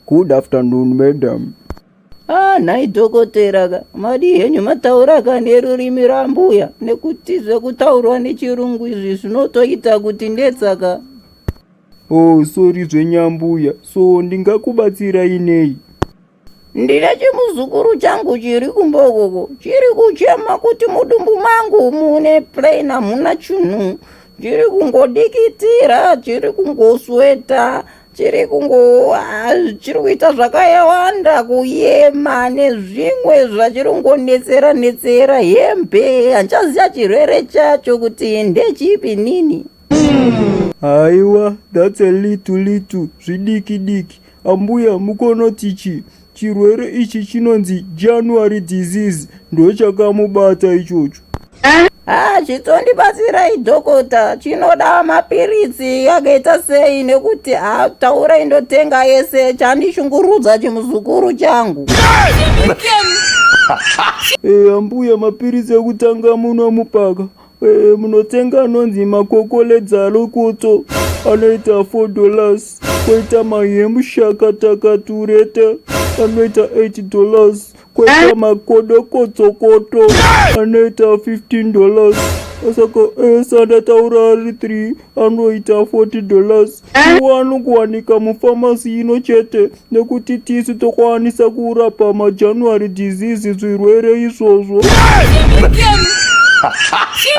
Good afternoon, madam. Ah, nhai dhokotera ka, madii henyu mataura ka nerurimi rambuya, nekuti zvekutaurwa nechirungu izvi zvinotoita kuti ndetsaka. Oh, sorry zvenyambuya. So ndingakubatsirai nei? Ndine chimuzukuru changu chiri kumbokoko, chiri kuchema kuti mudumbu mangu mune plain, hamuna chinhu. Chiri kungodikitira, chiri kungosweta, chiri kungo ah, chiri kuita zvakawanda, kuyema nezvimwe zvachiri kungonetsera netsera hembe. Handichaziva chirwere chacho kuti ndechipi nini. Haiwa, that's a little little, zvidiki diki. Ambuya, mukonoti chi chirwere ichi chinonzi January disease, ndochakamubata ichocho. Ah, chitondibatsirai dhokota, chinoda mapiritsi akaita sei? Nekuti ah, taurai ndotenga yese, chandishungurudza chimuzukuru changu. E, ambuya, mapiritsi ekutanga munomupaka, e, munotenga anonzi makokoledzalokoto, anoita $4, kwoita mahemushakatakaturete anoita $8, kwoita makodokotsokoto anoita $15. Saka ese andataura ari 3 anoita $40. Iwo anokuwanika mufamasi ino chete, nekuti tisu tokwanisa kurapa maJanuary disease, zvirwere izvozvo.